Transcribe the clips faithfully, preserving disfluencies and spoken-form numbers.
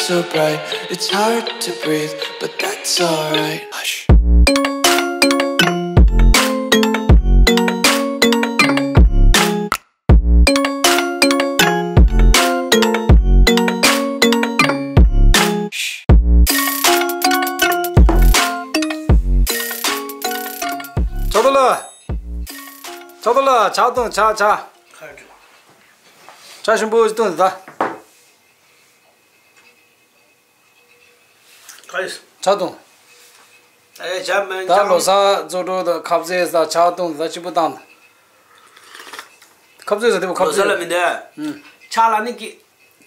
so bright, it's hard to breathe, but that's alright. Hush. ཕྱག་ཏུ་ལ། ཕྱག་ཏུ་ལ། ཇ་བཏུང་། ཇ། ཇ། ཇ་ཞིམ་པོ་ཞིག་བཏུང་ད། ག་རེ། ཇ་བཏུང་། ཨེ། ཇ་མིན། ད་ཇ་ལོ་གསར་བཟོ་འདྲ་དང་ཁ་ཟས་དང་ཇ་བཏུང་ད་གཅིག་པུ་བཏང་། ཁ་ཟས་ཟ་དེ་བོ་ཁ་ཟས། ལོ་གསར་ལ་མི་འདོད། ཨུམ། ཕྱག་ལ་ནི་སྐེ་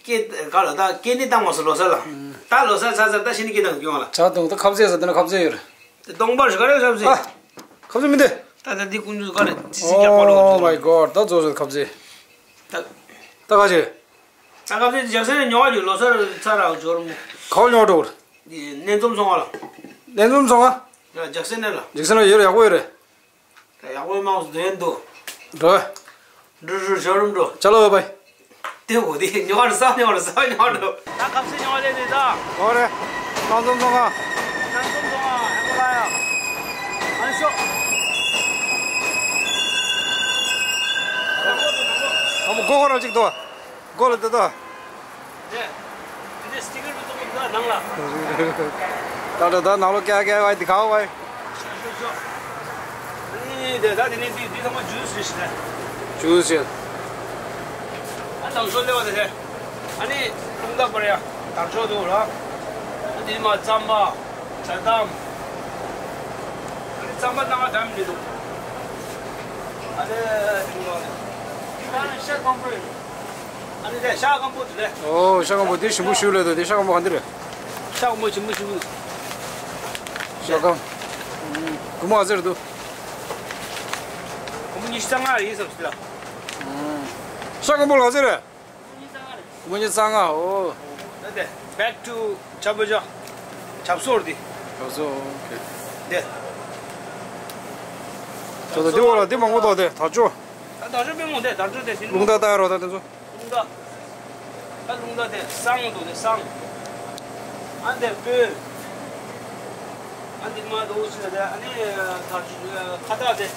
སྐེ་ག་ལ་ད་སྐེ་ནི་བཏང་མ་སོང་ལོ་གསར་ལ། ཨུམ། ད་ལོ་གསར་ཚར་ཚར་ད་ཕྱི་ནི་སྐེ་བཏང་གི་ཡོང་ལ། ཇ་བཏུང་ད་ཁ་ཟས་ཟ་དེ་ན་ཁ་ཟས་ཡོད་རེད། དེ་སྟོང་པར་ཞིག་ག་རེ་ཁ་ཟས། ཨ། ཁ་ཟས་མི་འདོད། ད་ད་འདི་ཀུན་འཇུ་ག་རེ་ཙི་ཙི་རྒྱག་པ་ལོ། Oh my God། ད་བཟོ་བཟོ་ཁ་ཟས། ད། ད་ག་ཅི། ད་ཁ་ཟས་ཇག་སན་ཉོ་བ་ཡོད་ལོ་སར་ཚ་ར་འཇོར་མོ། ག་བ་ཉོ་འགྲོ། གནས་འཛོམས་སོང་བ་ལ། གནས་འཛོམས་སོང་བ། ཡ་ཇག་སན་ནས་ལ། ཇག་སན་ལ་ཡོད་རེད། ཡག་པོ་ཡོད་རེད། ད་ཡག་པོ་མང་སུ་དོན་འདུག་འགྲོ། འགྲོ་འགྲོ་ཇོར་མོ་འགྲོ། ཅ་ལོ་བའི། དེ་བོ་དེ་ཉོ་བར་ས་ཉོ་བར་ས་ཉོ་བར་འགྲོ། ད་ཁ་ཟས་ཉོ་བ་ལས་ནས་ད། འོ་རེད། གནས་འཛོམས་སོང་ང་། གནས་འཛོམས་སོང་ང་ཧེ་མ་ལ་ཡ། ཨ་ནི་ཤོག་ཨ་མ་སྒོ་ཁོ་རང་གཅིག་ཏུ། སྒོ་ལ་ལྟ་ད། དེ། དེ་སི་ཊི་ཀར་དུ་གཏོང་གི་འདུག་ནང་ལ། ད་ད་ད་ནང་ལོགས་སྐྱ་སྐྱ་བ་འདི་ག་བ་བ། ཤོག་ཤོག་ཤོག་ཨ་ནི་དེ་ད་དེ་ནི་འདི་འདི་ཚང་མ་ཇུས་རེད་ཤི་ད། ཇུས་རེད། ཨ་ནང་ཤོག་སླེབས་པ་དེ་དེ། ཨ་ནི་རླུང་རྟ་པར་ཡ་དར་ལྕོག་འདུག་ར། ཨ་འདི་མ་རྩམ་པ། ཇ་དམ། ཨ་ནི་རྩམ་པ་སྣ་ཁ་འདྲ་མི་འདུག་ཨ་ནི་འདི་མ་ནི། ཨ་ནི་ཤ་སྐམ་པོ་རེད། ཨ་ནི་དེ་ཤ་སྐམ་པོ་དེ་རེད། ཨོ་ཤ་སྐམ་པོ་དེ་ཞིམ་པོ་ཞིག་ལས་དོ། དེ་ཤ་སྐམ་པོ་ག་འདི་རེད། ཤ་སྐམ་པོ་ཞིམ་པོ་ཞིམ་པོ། ཤ་སྐམ། སྒོར་མོ་ག་ཚོད་རེད་འདུག་སྒོར་མོ་ཉི་ཤུ་རྩ་ལྔ་རེད་ཡིན་བསམ་སྲིད་ལ། ཤ་སྐམ་པོ་ག་ཚོད་རེད། སྒོར་མོ་ཉི་ཤུ་རྩ་ལྔ། ཨོ། ད་དེ་back to ཇ་བོ་ཇ། ཇབ་སོར་དེ། ཇབ་སོར། ཨོ་ཁེ། དེ། ད་ད་དེ་འོག་ལ་དེ་མང་པོ་འདུག་དེ་དར་ལྕོག་ད་དར་ལྕོག་དཔེ་མང་དེ་དར་ལྕོག་དེ་ཟིན། རླུང་རྟ་བཏང་རོགས་ད་དེ་ཚོ། རླུང་རྟ། ད་རླུང་རྟ་དེ་བསང་འདུག་དེ་བསང་། ཨ་འདི་སྤོས། ཨ་འདི་མ་འདུག་ཟེར་ད་ཨ་ནི་ད་ཁ་བཏགས་དེ།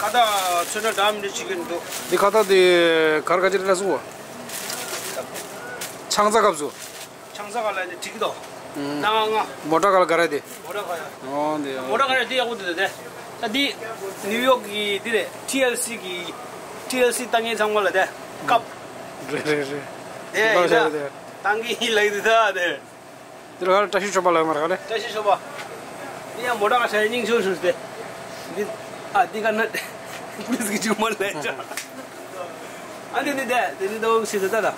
ཁ་བཏགས་ཚོན་ཁྲ་འདྲ་མི་འདྲ་བྱེད་ཀྱི་འདུག་འདི་ཁ་བཏགས་དེ་གར་ག་ཅི་རེད་ལ་སུ། ཆང་ས་སྐབས་སུ། ཆང་ས་ག་ལ་ནི་འགྲིག་གི་འདུག་ཨུམ། ད་ང་ང་། མོ་ཊ་ག་ལ་ག་རེ་དེ། མོ་ཊ་ག་ཡ། ཨོ་འདི་ཨ། མོ་ཊ་ག་རེ་དེ་ཡག་པོ་འདུག་དེ། ད་འདི་ནིའུ་ཡོག་གི་འདི་རེད། ཊི་ཨེལ་སི་གི། ཊི་ཨེལ་སི་ལྟ་མཁན་ཚང་མ་ལ་དེ་སྐབས། རེད་རེད་རེད། དེ་ཡིན་ན་ཏང་གི་ཡིན་ལགས་འདི་ད་དེ། འདི་ལ་ག་ལ་བཀྲ་ཤིས་ཆོས་པ་ལགས་མ་རེད་ག་ལེ། བཀྲ་ཤིས་ཆོས་པ། འདི་ཡང་མོ་ཊ་ག་ཤ་ཡ་སྙིང་ཆུང་ཆུང་སྟེ། འདི། ཨ་འདི་ག་ན། ཀུ་ལིས་ཀྱི་ཆུང་མ་ལས་ཅ། ཨ་འདི་འདི་དེ་འདི་འདི་དོ་སི་ད་ད་ད།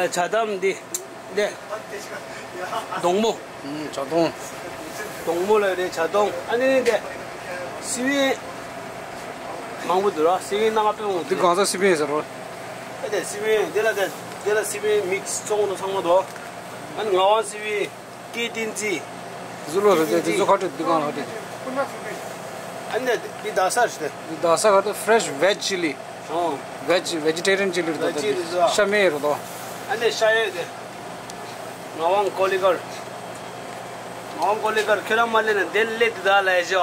ཇ་དམ་འདི། འདི། སྡོང་མོ། ཨུམ། ཇ་སྡོང་། སྡོང་མོ་ལ་རེད་ཇ་སྡོང་། ཨ་ནི་འདི། སི་པན། མང་པོ་འདུག་ར། སི་པན་སྣ་ཁ་དཔེ་མང་པོ་འདུག་འདི་གང་ས་སི་པན་ཟེར་རོ། ཨ་དེ་སི་པན་འདི་ལ་དེ་འདི་ལ་སི་པན་མིག་སི་བཙོང་འདུག་ཚང་མ་འདུག་ཨ་ནི་ངག་དབང་སི་པན། ཀེ་ཏིན་ཙི། ཟུ་ལོ་རེད་དེ་དེ་ཚོ་ཁ་བྲིས་འདི་གང་ལ་བྲིས། ཨ་ནི་འདི་དག་ས་རེད་དེ། འདི་དག་ས་ག་དེ་fresh veg chili། ཨོ། veg vegetarian chili རེད་དོ། ཤ་མེད་རེད་དོ། ཨ་ནི་ཤ་ཡོད་དེ། ངག་དབང་ཀོ་ལི་གར། ངག་དབང་ཀོ་ལི་གར་ཁྱོད་རང་མ་སླེབས་ན་དེ་སླེབས་དེ་དག་ལ་ཡ་ཞོ།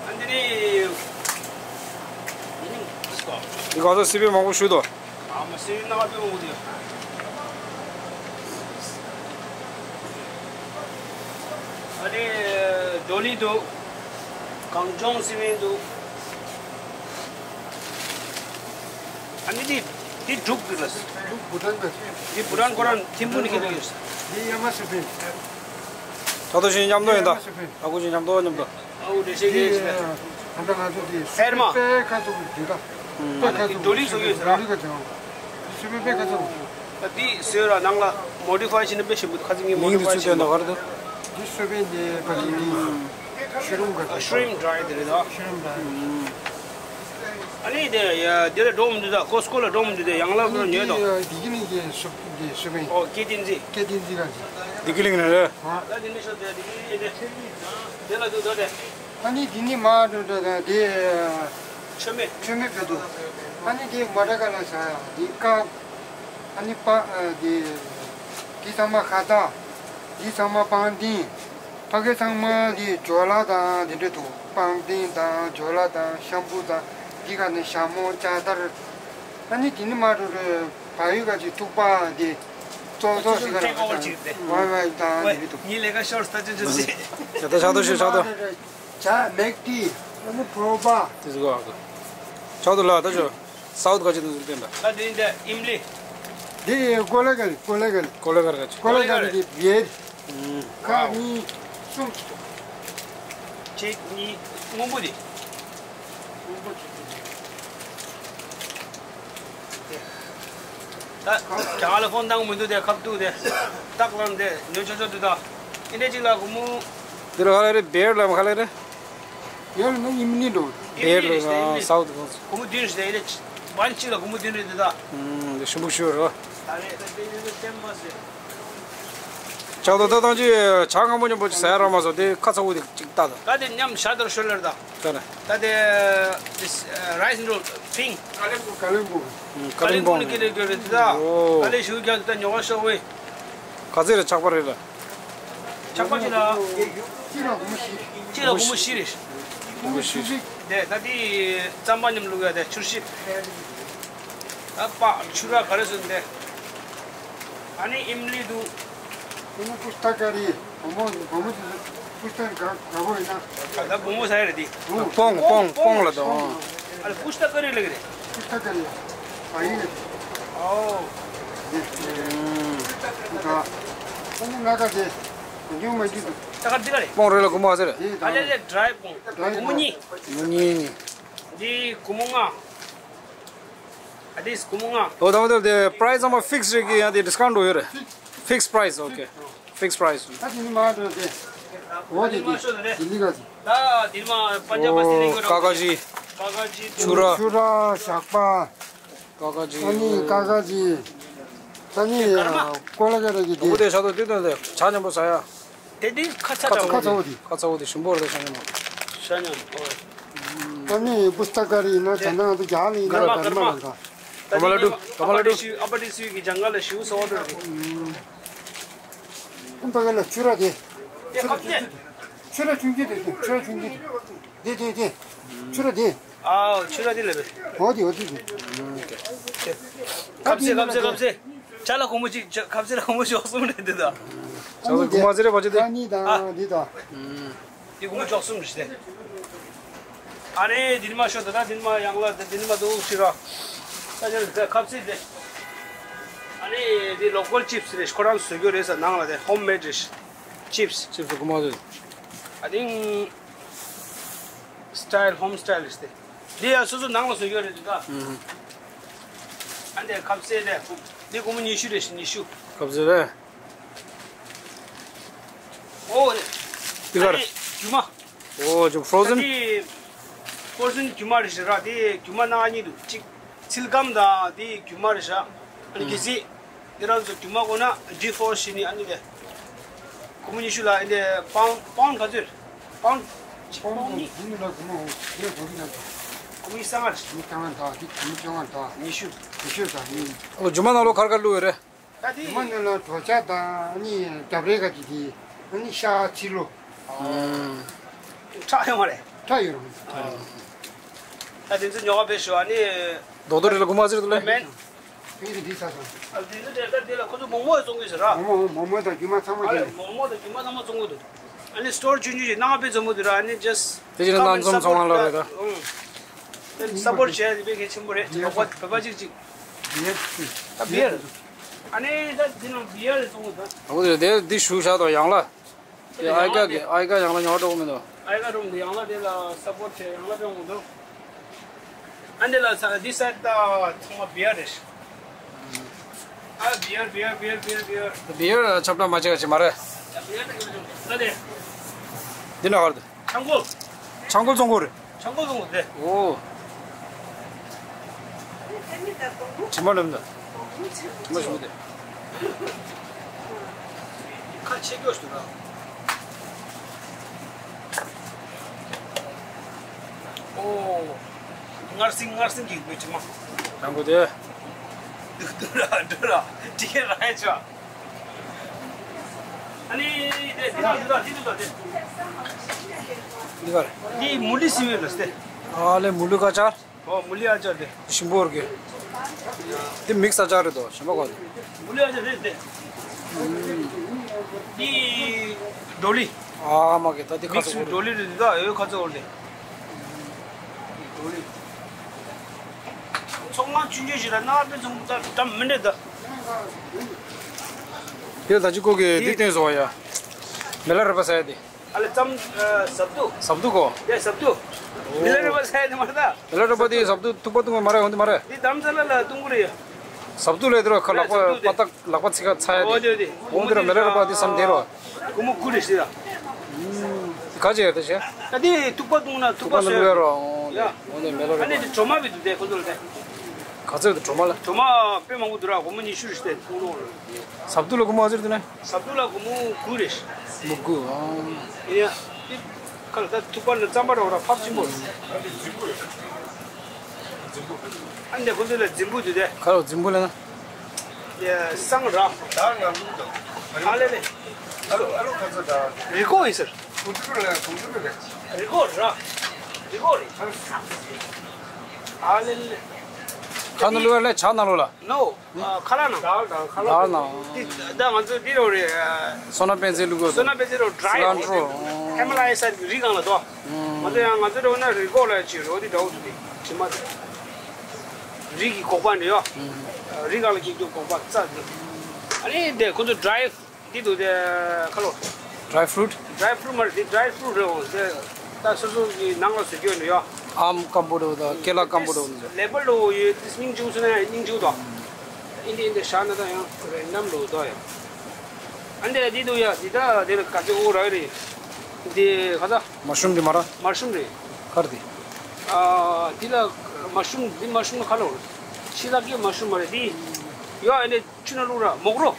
ཨ་འདི་ནི། འདི་ག་ཚོད་སི་པན་མང་པོ་བཞུས་དོ། ཨ་མ་སི་པན་སྣ་ཁ་དཔེ་མང་པོ་འདུག་ཨ་ནི་ཌོ་ལི་འདུག་གངས་ལྗོངས་སི་པན་འདུག་ཨ་ནི་འདི་འདི་འབྲུག་འདུག་ལ། འབྲུག་བུ་ཊན་གི། འདི་བུ་ཊན་ཁོ་རང་ཐིམ་ཕུ་ནས་ཁྱེར་འདུག་འདི་ཡ་མ་སི་པན། ད་དུ་ཞིག་མཉམ་དུ་ཡིན་ད། ཨ་ཁུ་ཞིག་མཉམ་དུ་མཉམ་དུ། ཨ་འུ་འདྲེ་ཤེས་ཀྱི་ཡོད་ཟེར། ཨ་ད་ང་ཚོ་དེ་ཨེར་མ། དཔེ་ཁ་ཚུགས་འདི་ག་དཔེ་ཁ་ཚུགས་འདི་ཌོ་ལི་བཟོ་གི་ཡོད་ཟེར། ཌོ་ལི་ག་ཚོད། སུ་པེ་པེ་ཁ་ཚུགས། ད་འདི་ཟེར་ར་ནང་ལ་མོ་ཌི་ཕའི་བྱས་ནས་དཔེ་ཞིམ་པོ་ཁ་ཚིག་ངས་མོ་ཌི་ཕའི་བྱས་ནས། འདི་སུ་པེ་འདི་ཕ་གི་འདི་ཤུ་རུམ་ག་ཚོད། ཤུ་རིམ་ཌ་རའི་དེ་རེད་ད། ཤུ་རིམ་ཌ་རའི། ཨ་ནི་དེ་ཡ་དེ་ལ་འགྲོ་མི་འདུག་ད་ཀོ་སི་ཀོ་ལ་འགྲོ་མི་འདུག་དེ་ཡང་ལ་ཉོས་དང་། འདི་གི་ནི་གི་སུ་འདི་སུ་པེ། ཨོ་ཀེ་ཏིན་ཙི། ཀེ་ཏིན་ཙི་ག་ཚོད། འདི་གི་ལིང་ནི་རེད། ད་འདི་ནི་ཤོ་དེ་འདི་གི་ནི་དེ་དེ་ལ་འདུག་ད་དེ། ཨ་ནི་འདི་ནི་མ་འགྲོ་འགྲོ་ད་དེ། མཆོད་མེ། མཆོད་མེ་ཕེ་འདུག་ཨ་ནི་དེ་མ་ད་ག་ལ་ས་ཡ་འདི་ཀ་ཨ་ནི་པ་ཨ་དེ་དེ་ཚང་མ་ཁ་བཏགས། དེ་ཚང་མ་པང་གདན། ཕ་གི་ཚང་མ་དེ་ཇོ་ལ་དང་དེ་འདྲ་འདུག་པང་གདན་དང་ཇོ་ལ་དང་ཤམ་བུ་དང་། འདི་ག་ནས་ཞྭ་མོ་ལྕགས་ཐར། ཨ་ནི་དེ་ནི་མ་འགྲོ་རེད། བལ་ཡུལ་ག་ཅིག་ཐུག་པ་དེ་ཙོག་ཙོག་ཞིག་ག་ལ་ཁ་བཏགས་ཝའི་ཝའི་དང་དེ་འདྲ་འདུག་ངའི་ལས་ཀ་ཤོར་ས་ཅི་ཅི་སི། ཡ་ད་ཕྱག་ཏུ་ཞུ་ཕྱག་ཏུ། ཇ་མེག་ཏི། ཨ་ནི་ཕོ་བ། དེ་ཟིག་གོ། ཕྱག་ཏུ་ལ་ད་ཞོ། སའུ་ཐི་ག་ཅི་དང་ཟིག་བསྟན་པ། ད་དེ་འདི་ཨིམ་ལི། འདི་ཀོ་ལེ་གལ་ཀོ་ལེ་གལ། ཀོ་ལེ་གལ་ག་ཅི། ཀོ་ལེ་གལ་འདི་བེར། ཁ་གཉིས་གསུམ་གཅིག་ཏུ། ཆེ་གཉིས་སྔོན་པོ་འདི། སྔོན་པོ་གཅིག་ཏུ། ད་ག་ལ་ཕོན་བཏང་མི་འདུག་དེ་ཁབ་ཏུ་དེ། སྟག་ལམ་དེ་ཉོ་ཆོག་ཆོག་ཏུ་ད། ཨིན་དེ་གཅིག་ལ་སྒོར་མོ། འདི་ལ་ཧ་ལེ་རེ་བེར་ལམ་ཧ་ལེ་རེ། ཡོད་ལ་ན་ཡིན་མི་འགྲོ། བེར་ལ་ན་སའུ་ཐི་གོང་། སྒོར་མོ་བདུན་ཞིག་དེ་ཡིན་ན་ཅི། བན་གཅིག་ལ་སྒོར་མོ་བདུན་རེད་དེ་ད། ཨུམ་དེ་ཞིམ་པོ་ཞུ་རོ། ད་རེད་ད་དེ་ཡོད་ན་བསྟན་པ་ཟེར། ཇ་ད་ད་ད་ཅི་ཇ་སྔ་མོ་མཉམ་པོ་ཅིག་ཟ་ཡ་རག་མ་སོང་། དེ་ཁ་ཚ་བོ་དེ་ཅིག་ལྟ་ད། ད་དེ་མཉམ་ཞག་དེར་ཤོད་ལེར་ད། ད་རེད། ད་དེ་this rice noodle pink། ཀ་ལིམ་པོང་། ཀ་ལིམ་པོང་ལ་ཀི་ལེ་ཀི་ལེ་དེ་ད། ཨོ། ད་ལེ་ཞུ་རྒྱག་ད་ཉོ་བ་ཤོག་ཝེ། ག་ཚོད་རེད་ཆག་པ་རེད་ལ། ཆག་པ་ཅི་ལ། གཅིག་ལ་སྒོར་མོ་བཞི། གཅིག་ལ་སྒོར་མོ་བཞི་རེད། སྒོར་མོ་བཞི། དེ་ད་དེ་རྩམ་པ་མཉམ་བླུག་ཡ་དེ་ཆུར་ཞིབ། ད་པ་ཆུ་ར་ག་རེ་སོན་དེ། ཨ་ནི་ཨིམ་ལི་འདུག་སྒོར་མོ་པུས་ཏ་ཀ་རི། སྒོར་མོ་སྒོར་མོ་དེ་པུས་ཏ་ག་ག་བོ་ཡིན་ན། ད་སྒོར་མོ་ཟ་ཡ་རེད་དེ། པོང་པོང་པོང་ལ་དང་། ཨ་ལ་པུས་ཏ་ཀ་རི་ལ་གི་རེད། ཀ་ཀ་རི། ཨ་ཡིན། ཨོ། ཨུམ། ད། ཁོང་ང་ཀ་ཅེ། ཉུང་མ་འཇུ་འདུག་ད་ག་འདི་ག་རེད། པོང་རེ་ལ་སྒོར་མོ་ཨ་ཟེར། ཨ་ལེ་ལེ་ཌ་རའི་པོང་། སྒོར་མོ་གཉིས། སྒོར་མོ་གཉིས། འདི་སྒོར་མོ་ལྔ། ཨ་འདི་སྒོར་མོ་ལྔ། ཨོ་ད་མ་ད་དེ་པ་རའི་སི་ཚང་མ་ཕིག་སི་རེད་ཀི། ཡང་དེ་ཌིས་ཀའུན་ཊི་ཡོད་རེད། ཕིག་སི་པ་རའི་སི། ཨོ་ཁེ། ཕིག་སི་པ་རའི་སི། ད་དེ་ནི་མ་འགྲོ་དེ། འོ་དེ་དེ་དེ་ལི་ག་ཅི། ད་དེ་མ་པན་ཇབ་པ་སི་ལིང་གི་ཀ་ཀ་ཇི། ཀ་ཀ་ཇི། ཆུ་ར། ཆུ་ར་ཞག་པ། ཀ་ཀ་ཇི། ད་ནི་ཀ་ཀ་ཇི། ད་ནི་ཀ་ར་མ། ཀོ་ལ་ཀ་ར་གི་དེ། འོ་དེ་ཤ་དོ་དེ་དོན་དེ་ཇ་མཉམ་པོ་ཟ་ཡ། དེ་དེ་ཁ་ཚ་ཁ་ཚ་བོ་དེ། ཁ་ཚ་བོ་དེ་ཞིམ་པོ་རེད་ཤ་མཉམ་པོ། ཤ་མཉམ་པོ། ད་ནི་པུས་ཏ་ཀ་རི་ཡིན་ན་ད་ནང་དུ་རྒྱག་ལ་ཡིན་ན་གར་མ་ལ་འདྲ། ཀ་མ་ལ་ཌུ། ཀ་མ་ལ་ཌུ། ཨ་པ་ཏི་སུའི་གི་ཇང་ག་ལ་ཞིའུ་སོ་བ་འགྲོ་རེད། ཨ་པ་ག་ལ་ཆུ་ར་དེ། དེ་ཁབ་དེ། ཆུ་ར་ཆུང་ཆུང་དེ་ཆུ་ར་ཆུང་ཆུང་དེ། དེ་དེ་དེ། ཆུ་ར་དེ། ཨའོ་ཆུ་ར་དེ་ལ་བས། འོ་དེ་འོ་དེ་དེ། ཁབ་སེ་ཁབ་སེ་ཁབ་སེ། ཇ་ལ་སྒོར་མོ་གཅིག་ཇ་ཁབ་སེ་ལ་སྒོར་མོ་གཅིག་གསུམ་རེད་འདི་ད། ཇ་ལ་སྒོར་མོ་ཟེར་རེད་པ་ཇ་དེ། ད་གཉིས་དང་འདི་དང་། འདི་སྒོར་མོ་གཅིག་གསུམ་རེད་དེ། ཨ་རེ་འདི་ནི་མ་ཤོད་ད། ད་འདི་ནི་མ་ཡང་ལ་འདི་ནི་མ་འདུག་ཤི་ར། ད་ཇ་ལ་ཁབ་སེ་དེ། ཨ་རེ་འདི་ལོ་ཀལ་ཅིབ་སི་རེད། ཁོ་རང་བཟོ་རྒྱུ་རེད་ས། ནང་ལ་དེ་ཧོམ་མེཌ་རེད། ཅིབ་སི། ཅིབ་སི་སྒོར་མོ་དེ། I think style home style རེད་དེ། འདི་ཡང་སོ་སོ་ནང་ལ་བཟོ་རྒྱུ་རེད་འདུག་ད། ཨ་འདི་ཁབ་སེ་དེ། འདི་སྒོར་མོ་ཉི་ཤུ་རེད། ཉི་ཤུ། ཁབ་སེ་རེད། ཨོ་རེད། འདི་ག་རེད། རྒྱུ་མ། ཨོ་ཅུ་ཕོ་རོ་ཟན། འདི་ཕོ་རོ་ཟན་རྒྱུ་མ་རེད་ཤག་ར། དེ་རྒྱུ་མ་ནང་གཉིས་འདུག་གཅིག་ཚིལ་སྐམ་དང་དེ་རྒྱུ་མ་རེད་ཤག་ཨ་ནི་གལ་སྲིད་དེ་རང་ཚོ་རྒྱུ་མ་དགོས་ན་ཌི་ཕོ་རོ་སི་བྱེད་ནི། ཨ་ནི་དེ་སྒོར་མོ་ཉི་ཤུ་ལ། ཨ་ནི་དེ་པའུན་པའུན་ག་ཚོད་རེད། པའུན་གཅིག་པའུན་པའུན་གཉིས། ཡིན་ན་སྒོར་མོ་ཡོད་དགོས་ཀྱི་ན། སྒོར་མོ་ཉི་ཤུ་རྩ་ལྔ་རེད། ཉི་ཤུ་རྩ་ལྔ་དང་དེ་སྒོར་མོ་བཅོ་ལྔ་དང་ཉི་ཤུ། ཉི་ཤུ་དང་གཉིས། ཨོ་རྒྱུ་མ་ནང་ལོགས་ག་རེ་ག་རེ་བླུགས་ཡོད་རེད། ད་དེ་མ་ནི་ལ་གྲོ་ཆ་དང་ཨ་ནི་རྒྱབ་རས་ག་ཅིག་དེ། ཨ་ནི་ཤ་ཚིལ་ལོ། ཁྲག་ཡོད་མ་རེད། ཁྲག་ཡོད་རུང་། ད་དེ་ཚོ་ཉོ་ག་ཕེབས་ཤོག་ཨ་ནི་རྡོག་རྡོག་རེད་ལ་སྒོར་མོ་ཟེར་འདུག་ལེ། མེན། ཕིང་གི་འདི་ཚ་སོང་། ཨ་དེ་ཚོ་དེ་ད་དེ་ལ་ཁོ་ཚོ་མོག་མོག་བཙོང་གི་ཟེར་ར། མོག་མོག་མོག་མོག་དང་རྒྱུ་མ་ཚང་མ་ཨ་ལེ་ཀྱང་། མོག་མོག་དང་རྒྱུ་མ་ཚང་མ་བཙོང་གི་འདུག་ཨ་ནི་སི་ཊོར་ཆུང་ཆུང་ཞིག་ནང་ང་ཕེབས་བཙོང་གི་འདུག་ར། ཨ་ནི་ཇ་སི་ཊི། དེ་ཅི་ན་ནང་ཚོང་ཚོང་ལ་རེད་ད། ཨུང་། སབ་པོར་ཊི་བྱས་དེ་དཔེ་གལ་ཆེན་པོ་རེད། བོད་པ་བོད་པ་གཅིག་གཅིག་ད་བི་ཡར། ཨ་ནི་ད་འདི་ནང་བི་ཡར་བཙོང་གི་འདུག་ཨ་ཁུ་དེ་དེ་འདི་ཞུ་བཞག་དང་ཡང་ལ། དེ་ཨའི་ཀ་གི་ཨའི་ཀ་ཡང་ལ་ཉོ་འགྲོ་གི་མི་འདུག་ཨའི་ཀ་རུང་དེ་ཡང་ལ་དེ་ལ་སབ་པོར་ཊི་བྱས་ཡང་ལ་སྤྲོད་འོང་འདུག་ཨ་འདི་ལ་ས་འདི་སའི་ཌི་ད་ཚང་མ་བི་ཡར་རེད། ཨ་བི་ཡར་བི་ཡར་བི་ཡར་བི་ཡར་བི་ཡར། བི་ཡར་ཁྱབ་བསྒྲགས་མ་བྱེད་ག་བྱེད་མ་རེད། ད་བི་ཡར་ད་གི་ད་དེ། འདི་ན་ཧར་དུ། ཆང་ཁོལ། ཆང་ཁོལ་བཙོང་གོ་རེད། ཆང་ཁོལ་བཙོང་གོ་རེད། ཨོ། དྲི་མ་ལོམ་ད། དྲི་མ་ཞུ་དེ། ཁ་ཆེ་སྐྱོ་ཞུ་ར། ཨོ། ངར་སིང་ངར་སིང་གི་མི་དྲི་མ། ཆང་ཁོལ་དེ། འདུག་འདུག་ར་འགྲོ་ར་ཊི་ཀེ་ཊི་རག་ཡ་ཆོག་ཨ་ནི་དེ་འདི་ན་འདི་ད་འདི་འདུག་ད་དེ། འདི་གར། འདི་མུ་ལི་སི་མེ་ལ་སྟེ། ཨ་ལེ་མུ་ལི་ཀ་ཅར། ཨོ་མུ་ལི་ཨ་ཅར་དེ། ཞིམ་པོ་རེད་གི། འདི་མིག་ས་ཅར་རེད་དོ་ཞིམ་པོ་གོ། མུ་ལི་ཨ་ཅར་རེད་དེ། འདི་འབྲོ་ལི། ཨ་མ་གི་ད་འདི་ཁ་མིག་སི་ཚོ་འབྲོ་ལི་རེད་འདི་ད་ཨེ་ཁ་ཚོ་འོར་དེ། འབྲོ་ལི། ཚོང་ཁང་ཆུང་ཆུང་ཞིག་ལ་གནའ་བོའི་ཚོང་ད་འགྲམ་མི་འདྲ་ད། དེ་ད་ཅི་ཀོ་གི་འདི་བསྟན་སོང་ཡ། མེ་ལ་རེ་པ་ཟ་ཡ་དེ། ཨ་ལེ་ཙམ། ཨ། ཟབ་ཏུ། ཟབ་ཏུ་གོ། དེ་ཟབ་ཏུ། མི་ལ་རེ་པ་ཟ་ཡ་དེ་མ་རེད་ད། མི་ལ་རེ་པ་དེ་ཟབ་ཏུ་ཐུག་པ་ཐུག་པ་མ་རེད་འོན་དེ་མ་རེད། འདི་དམ་ས་ལ་ལ་ཏུང་གུ་རེད། ཟབ་ཏུ་ལས་དེ་རོ་ཁ་ལག་པ་ཟབ་ཏུ་དེ། པ་ཏག་ལག་པ་ཚིག་ཁ་ཚ་ཡ་དེ། འོ་དེ་དེ། འོ་དེ་ར་མི་ལ་རེ་པ་དེ་བསམ་དེ་རོ། ཀུ་མུ་ཀུ་རེ་ཤི་ར། དེ་ག་ཅི་ཡ་དེ་ཤེ། ད་དེ་ཐུག་པ་ཐུག་ན་ཐུག་པ་ཐུག་པ་ཟོས་ལ་རོ། འོ་དེ་ཡ། འོ་དེ་མི་ལ་རེ་པ། ཨ་ནི་དེ་གྲོ་མ་བི་དུ་དེ་ཁོ་ཚོ་ལ་དེ། ག་ཚོད་དུ་གྲོ་མ་ལ། གྲོ་མ་དཔེ་མང་པོ་འདུག་ར་སྒོར་མོ་ཉི་ཤུ་རེ་སྟེར་ཐུག་རོགས་རེད། ཟབ་ཏུ་ལ་སྒོར་མོ་ག་ཚོད་དུ་ནས། ཟབ་ཏུ་ལ་སྒོར་མོ་དགུ་རེད། མོ་དགུ་ཨང་། ཡ། ཁ་ལ་ད་ཐུག་པ་ནི་རྩམ་པ་རོགས་ར་ཕབ་ཆེན་པོ་རེད། ཨ་འདི་ཁོ་ཚོ་ལ་རྫིང་བུ་འདུག་དེ། ཁ་ལོ་རྫིང་བུ་ལ་ན། ཡ་སང་ར། ད་ང་ལུག་དང་། ཨ་ལེ་ལེ། ཨ་ལོ་ཨ་ལོ་ཁ་ཚ་ད། རི་ཀོ་ཡིན་ཟེར། གོང་ཚོ་ལ་གོང་ཚོ་ལ། རི་ཀོ་ར། རི་ཀོ་རེད། ཨ་ལེ་ལེ། ཁ་ནང་ལུག་ལ་ཇ་ནང་ལོགས་ལ། ནོ། ཁ་ལག་ནང་། དར་དང་ཁ་ལག་དར་ནང་། འདི་ད་ང་ཚོ་འདི་རོ་རེད། སོ་ན་པན་ཚེ་ལུག་གོ། སོ་ན་པན་ཚེ་རོ་ཌ་རའི་སི་ལན་ཊྲོ། ཧི་མ་ལ་ཡ་ས་རི་སྒང་ལ་དོ། ང་ཚོ་ཡང་ང་ཚོ་རོ་ན་རི་སྒོག་ལ་ཅི་རོ་འདི་འདྲ་བོ་འདུག་དེ་དྲི་མ་དེ། རི་གི་སྒོག་པ་འདྲ་ཡོ། རི་སྒང་ལ་སྐྱེ་རྒྱུ་སྒོག་པ་རྩ་འདི། ཨ་ནི་དེ་ཁོ་ཚོ་ཌ་རའི་འདི་འདུག་དེ་ཁ་ལོ། ཌ་རའི་ཕུ་རུ་ཊི། ཌ་རའི་ཕུ་རུ་ཊི་མ་རེད་དེ་ཌ་རའི་ཕུ་རུ་ཊི་རེད་འོ་དེ། ད་སོ་སོ་གི་ནང་ལ་བཟོ་རྒྱུ་ཡོད་ནོ་ཡོ། ཨམ་སྐམ་པོ་འདྲ་བོ་དང་ཀེ་ལ་སྐམ་པོ་འདྲ་བོ་འདུག་ལེ་བལ་འདྲ་བོ་ཡོད་དེ་སྙིང་རྗེ་བོ་སོང་ན་ཡང་སྙིང་རྗེ་བོ་དང་། ཨིན་དེ་ཨིན་དེ་ཤ་ན་ད་ཡང་རེན་ཌམ་འདྲ་བོ་དང་ཡང་། ཨ་འདི་འདི་འདུག་ཡ་འདི་ད་འདི་ལ་ག་ཚོད་འོ་ར་རེད། འདི་ག་ད། མ་ཤུམ་འདི་མ་ར། མ་ཤུམ་རེད། ག་རེད་འདི། ཨ་འདི་ལ་མ་ཤུམ་འདི་མ་ཤུམ་ཁ་ལོ། ཤི་ལ་ཀི་མ་ཤུམ་མ་རེད་འདི། ཡོ་ཨ་འདི་ཆུ་ན་བླུག་ར་མོག་རོ།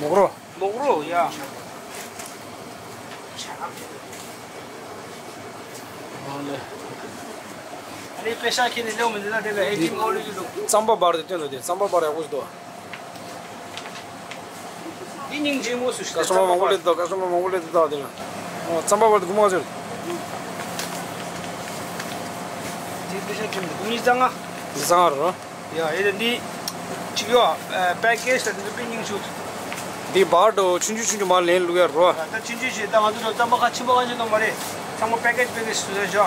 མོག་རོ། མོག་རོ་ཡ། ཨ་ནི་པེ་ཤ་ཁྱེར་ནས་ལེའུ་མི་འདི་ན་དེ་ལ་ཨེ་ཊི་ཨེམ་ཨོ་ལུ་ཡུ་ལུག་རྩམ་པ་འབར་དེ་སྟོན་དུ་དེ་རྩམ་པ་འབར་ཡག་པོ་ཞིག་འདུག་འདི་སྙིང་རྗེ་མོ་སུ་ཞིག་ཀ་སི་ཊོ་མར་མང་པོ་སླེབས་འདུག་ཀ་སི་ཊོ་མར་མང་པོ་སླེབས་འདུག་དེ་ལ། ཨོ་རྩམ་པ་འབར་དེ་དགུ་མ་ཟེར། འདི་པེ་ཤ་ཁྱེར་ནས་དགུ་མི་གཙང་ང་། འདི་གཙང་ང་རོ། ཡ་ཨེ་ད་འདི་ཅིག་ཡོ། པེ་ཀེ་ཇི་ད་འདི་དཔེ་སྙིང་ཆུ། འདི་བར་དུ་ཆུང་ཆུང་ཆུང་ཆུང་མར་ལེན་བླུག་ཡ་རོ། ད་ཆུང་ཆུང་ཞིག་ད་ང་ཚོ་ད་རྩམ་པ་ཁ་ཆེན་པོ་ཁ་ཆེ་གཏོང་མ་རེད། ཚང་མ་པེ་ཀེ་ཇི་པེ་ཀེ་ཇི་བཟོས་བཞག་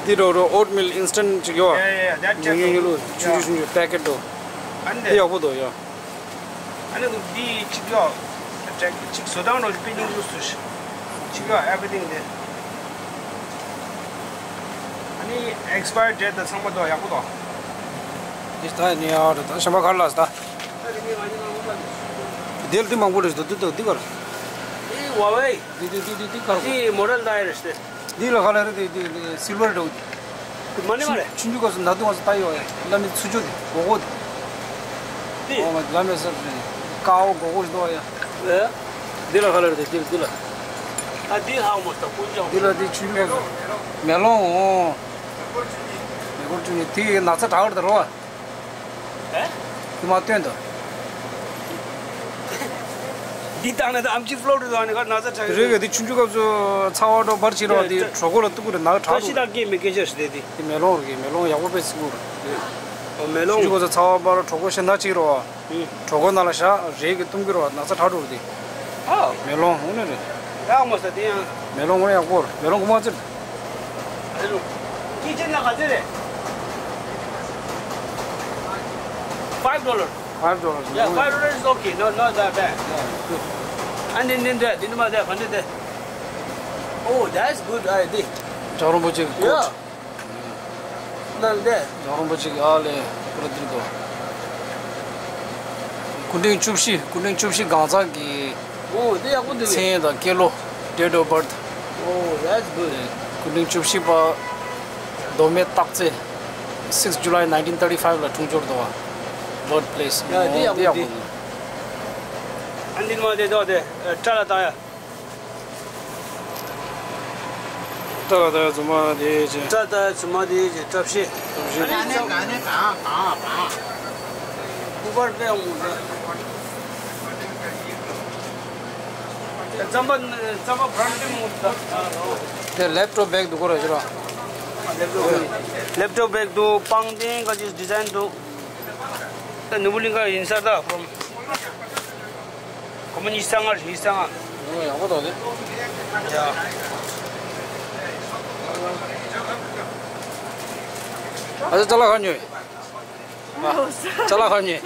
འདི་རོ་རོ་ཨོཊ་མིལ་ཨིན་སི་ཊན་ཅིག་ཡོ། ཡ་ཡ་ཡ་ད་ཆེ་ངེ་ངེ་ལུ་ཆུང་ཆུང་ཆུང་ཆུང་པེ་ཀེ་ཊི་དོ། ཨ་ནི་དེ་ཡག་པོ་འདུག་ཡ། ཨ་ནི་འདི་གཅིག་ཡོད། ཊེག་གཅིག་བཟོ་སྟངས་རོ་པེ་ཀིང་ལུགས་སུ་གཅིག་ཡོད་ཨེ་བྷི་རི་ཐིང་དེ། ཨ་ནི་ཨེག་སི་པ་ཡར་ཌེ་ཊི་དང་ཚང་མ་འདུག་ཡག་པོ་འདུག་འདི་ད་ནི་ཡག་རེད་ད་ཞན་པ་གར་ལ་ད། ད་རིང་ནི་ང་ནི་ང་ངོ་མ་འདུག་དེ་ལ་འདི་མང་པོ་རེད་འདུག་འདི་འདུག་འདི་གར། ཨི་ཝ་ཝེ། འདི་འདི་འདི་འདི་འདི་གར། འདི་མོ་ཌེལ་ད་ཡ་རེད་ཤི། འདི་ལ་ཁ་ལ་རེད་དེ་དེ་སིལ་བར་འདྲ་བོ་དེ། མ་ནི་མ་རེད། ཆུང་ཆུང་སྐབས་སུ་ན་དུང་བ་སུ་ལྟ་ཡོད་ཡ་ལ་མི་ཚུ་ཆུ་དེ་གོ་གོ་དེ། དེ། ཨོ་མ་ལ་མི་སུ་ཀའོ་གོ་གོ་ཞིག་འདུག་ཡ། ཨེ། འདི་ལ་ཁ་ལ་རེད་དེ་འདི་ལ་འདི་ལ། ཨ་འདི་ཧ་མོ་ད་ཀུན་ཅང་། འདི་ལ་དེ་ཆུང་ཆུང་སྐབས་སུ་མེ་ལོང་འོང་། མེ་འཁོར་ཆུང་ཆུང་དེ་ན་ཚ་དྲག་རེད་ད་རོ། ཨེ། དེ་མ་སྟོན་དང་། འདི་བཏང་ན་ད་ཨམ་ཆི་ཕློ་ཊི་བཏང་ནས་ཁར་ན་ཚ་དྲག་རེད་གི་དེ་ཆུང་ཆུང་སྐབས་སུ་ཚ་བ་འགྲོ་འབར་བྱེད་རོགས་དེ་གྲོད་ཁོག་ལ་གཏུག་གི་རེད་ན་དྲག་ཁ་ཤི་འགྲོ་དག་སྐད་མི་སྐད་ཆ་ཞིག་རེད་དེ། དེ་མེ་ལོང་རེད་གི་མེ་ལོང་ཡག་པོ་དཔེ་སྲིད་པོ་རེད། ཨོ་མེ་ལོང་། ཆུང་ཆུང་སྐབས་སུ་ཚ་བ་འབར་གྲོད་ཁོག་ཤི་ན་གཅིག་རོགས། གྲོད་ཁོག་ནང་ལ་བཞག་རེད་གི་གཏུམ་གི་རོགས་ན་ཚ་དྲག་འགྲོ་རེད་དེ། ཨ། མེ་ལོང་འོང་ནི་རེད། ཡག་མོ་ས་དེ་ཡང་། མེ་ལོང་འོང་ཡག་པོ་རེད་མེ་ལོང་གོ་མ་ཚིར། ཁྱི་ཅན་ན་ག་ཚོད་རེད། Five dollar. Five dollars. Yeah, five dollars is okay. No, not that bad. Yeah, good. And then, then that, then about that, hundred there. Oh, that's good idea. ཇོ་རོང་པོ་ཆེ་གི་ཀོ་ཊི། Yeah. ནང་དེ། ཇོ་རོང་པོ་ཆེ་གི་ཨ་ལེ་པུ་ར་དིར་དོ། སྐུ་ཕྲེང་བཅུ་བཞི་སྐུ་ཕྲེང་བཅུ་བཞི་གང་ཚང་གི། ཨོ་དེ་ཡག་པོ་འདུག་མཚན་ཡང་དང་སྐྱེས་ལོ། Date of birth. Oh, that's good. སྐུ་ཕྲེང་བཅུ་བཞི་པ། མདོ་སྨད་སྟག་རྩེ། Six July nineteen thirty five ལ་འཁྲུངས་འབྱོར་འདུག་བ། Birth place. ཡ་དེ་ཡག་པོ་འདུག་ཨ་འདི་མ་དེ་དོ་དེ་སྐྲ་ལ་བཏང་ཡ། སྐྲ་ལ་བཏང་ཡ་རྫུན་མ་དེ་ཅན། སྐྲ་ལ་བཏང་ཡ་རྫུན་མ་དེ་ཅན་བཀྲ་ཤིས། བཀྲ་ཤིས། ཨ་ནི་ཚོ། པར་པའི་འོང་ད། རྩམ་པ་རྩམ་པ་བར་འདི་མོ་ད། དེ་ལེབ་ཊོབ་བེག་འདུག་གོ་ར་ཞུ་ར། ལེབ་ཊོབ་བེག་ལེབ་ཊོབ་བེག་འདུག་པང་སྟེང་ག་ཅིག་ཌི་ཛའིན་འདུག་ད་ནུ་བུ་གླིང་ག་ཡིན་ས་ད་ཁོམ། ཁོམ་ཉི་ཤུ་རྩ་ལྔ་རེད། ཉི་ཤུ་རྩ་ལྔ། ཡག་པོ་འདུག་དེ། ཡ། ཨ་ཅག་ཅ་ལག་ག་ཉོས། ཅ་ལག་ཧ་ཉེ།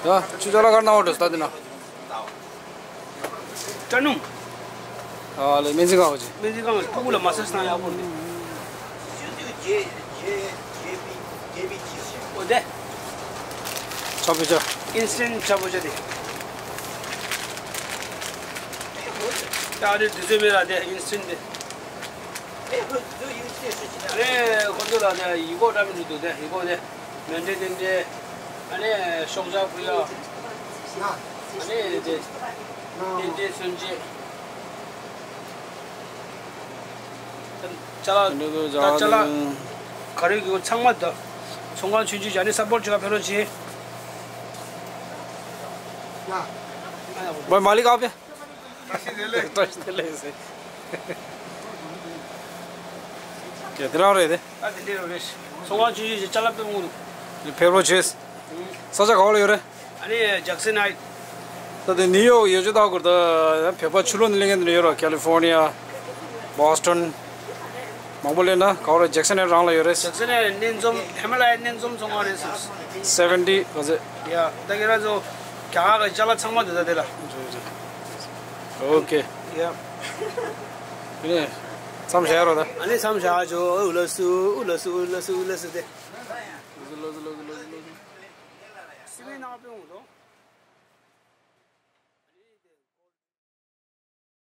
ཡ། ཆུ་ཅ་ལག་གར་ན་འོ་འགྲོ་ས་དེ་ན། སྐྲ་སྣུམ། ཨ་ལེ་སྨན་རྩིས་ཁང་བ་ཅི། སྨན་རྩིས་ཁང་ཕྲུ་གུ་ལ་མ་སེ་སི་ན་ཡག་པོ་རེད། ཨོ་དེ། ཆ་བོ་ཆ། ཨིན་སི་ཊན་ཆ་བོ་ཆ་དེ། ད་རེ་དུས་ཚོད་མེད་ལ་དེ་ཨིན་སི་ཊན་དེ། རེ་ཁོ་ཚོ་ལ་དེ་ཡི་གོ་འདྲ་མི་འདུག་དེ་ཡི་གོ་དེ། མེ་འདྲེ་ཏན་ཏན། ཨ་ནི་ཤོག་བྱ་ཕུལ་ཡ། ཨ་ནི་དེ། ཏན་ཏན་མཚོན་བྱེད། ཅ་ལག་ད་ཅ་ལག་ག་རེ་དགོས་ཚང་མ་ད། ཚོང་ཁང་ཆུང་ཆུང་བྱས་ནས་སབ་པོར་བྱེད་ག་ཕེབས་རོགས་བྱེད། བའི་མ་ལི་ཀ་པེ། བཀྲ་ཤིས་བདེ་ལེགས་ཟེར། ཀྱེ་དེ་རང་རེད་དེ། ད་དེ་འདྲས་རེད། ཚོང་ཁང་ཆུང་ཆུང་ཞིག་ཅ་ལག་ཕེབས་འོང་། ཕེབས་རོགས་བྱེད། ས་ཆ་ག་བ་ལ་ཡོད་རེད། ཨ་ནི་ཇེག་སན་ཧའིཊ། ད་དེ་ནིའུ་ཡོག་ཡོད་ཆོག་ད་གོ་ད་ཡང་བོད་པ་ཕྱི་ལོགས་ནས་སླེབས་མཁན་དེ་འདྲ་ཡོད་རེད། ཀ་ལི་ཧྥོར་ནི་ཡ། བོ་སི་ཊོན། མང་པོ་སླེབས་ན་ག་བ་རེད། ཇེག་སན་ཧའིཊ་རང་ལ་ཡོད་རེད། ཇེག་སན་ཧའིཊ་སྣེ་འཛོམས་ཧི་མ་ལ་ཡའི་སྣེ་འཛོམས་ཚོང་ཁང་རེད་ཟེར། སེ་ཝེན་ཊི་ག་ཚོད། ཡ་ད་ཁྱེད་རང་ཚོ་རྒྱ་གར་གྱི་ཅ་ལག་ཚང་མ་འདུག་ད་དེ་ལ། ཨོ་ཀེ། ཡ། དེ་ནས་མཚམས་བཞག་རོགས་ད། ཨ་ནི་མཚམས་བཞག་ཆོག་ཨུ་ལ་སུ་ཨུ་ལ་སུ་ཨུ་ལ་སུ་ཨུ་ལ་སུ་དེ། སི་མེན་ནང་དཔེ་འོང་དོ།